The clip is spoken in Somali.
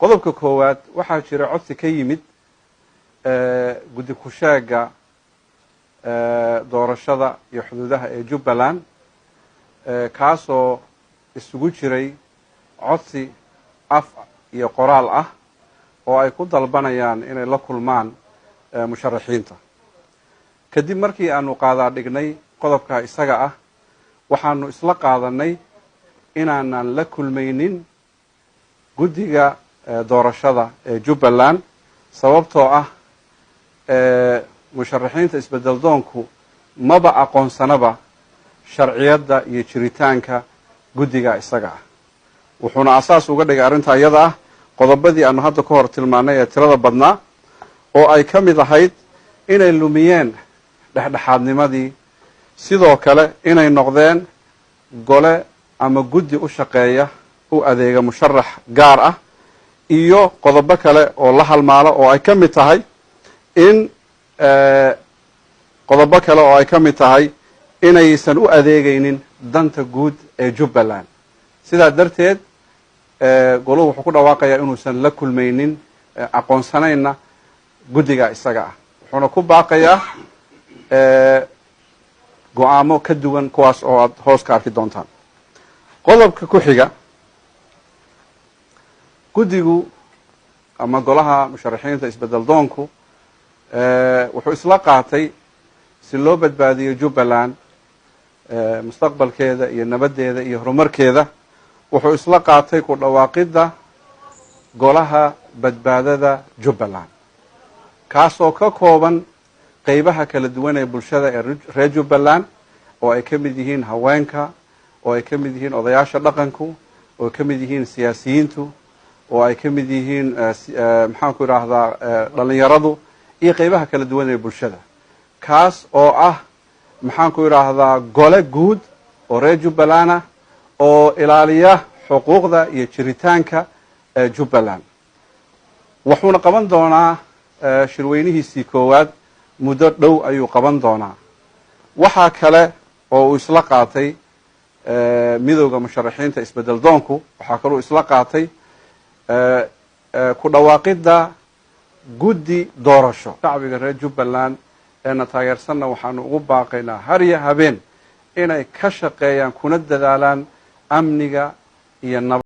Qodobka koowaad, waxaa jira codsi ka yimid guddi ku-sheega doorashada iyo xuduudaha ee Jubbaland, kaasoo isugu jiray codsi af iyo qoraal ah oo ay ku dalbanayaan inay la kulmaan musharaxiinta. Kadib markii aanu qaadaa dhignay qodobkaa isaga ah, waxaanu isla qaadanay inaanan la kulmaynin guddiga doorashada ee Jubbaland, sababtoo ah musharaxiinta isbedel doonku maba aqoonsanaba sharciyadda iyo jiritaanka guddiga isaga ah. Wuxuuna asaas uga dhigay arrinta iyada ah qodobadii aanu hadda ka hor tilmaanay ee tirada badnaa, oo ay ka mid ahayd inay lumiyeen dhexdhexaadnimadii, sidoo kale inay noqdeen gole ama guddi u shaqeeya, u adeega musharax gaar ah, iyo qodobo kale oo la halmaalo oo ay ka mid tahay in qodobo kale oo ay ka mid tahay inaysan u adeegaynin danta guud ee Jubbaland. Sidaa darteed, goluhu wuxuu ku dhawaaqayaa inuusan la kulmaynin, aqoonsanayna guddiga isaga ah, wuxuuna ku baaqayaa go'aamo ka duwan kuwaas oo aad hoos ka arki doontaan. Qodobka ku xiga, guddigu ama golaha musharaxiinta isbedel doonku wuxuu isla qaatay, si loo badbaadiyo Jubbaland mustaqbalkeeda iyo nabaddeeda iyo horumarkeeda, wuxuu isla qaatay ku dhawaaqidda Golaha Badbaadada Jubbaland, kaasoo ka kooban qeybaha kala duwan ee bulshada ee reer Jubbaland, oo ay ka mid yihiin haweenka, oo ay ka mid yihiin odayaasha dhaqanku, oo ay ka mid yihiin siyaasiyiintu, oo ay ka mid yihiin, maxaanku idhaahdaa, dhalinyaradu iyo qeybaha kala duwan ee bulshada, kaas oo ah, maxaanku idhaahdaa, gole guud oo reer Jubbaland ah oo ilaaliya xuquuqda iyo jiritaanka Jubbaland. Wuxuuna qaban doonaa shirweynihiisii koowaad, muddo dhow ayuu qaban doonaa. Waxaa kale oo uu isla qaatay midowda musharaxiinta isbedel doonku, waxaa kaloo isla qaatay ku dhawaaqidda guddi doorasho. Shacbiga reer Jubbaland eena taageersanna waxaanu ugu baaqaynaa har iyo habeen inay ka shaqeeyaan kuna dadaalaan amniga iyo nabad.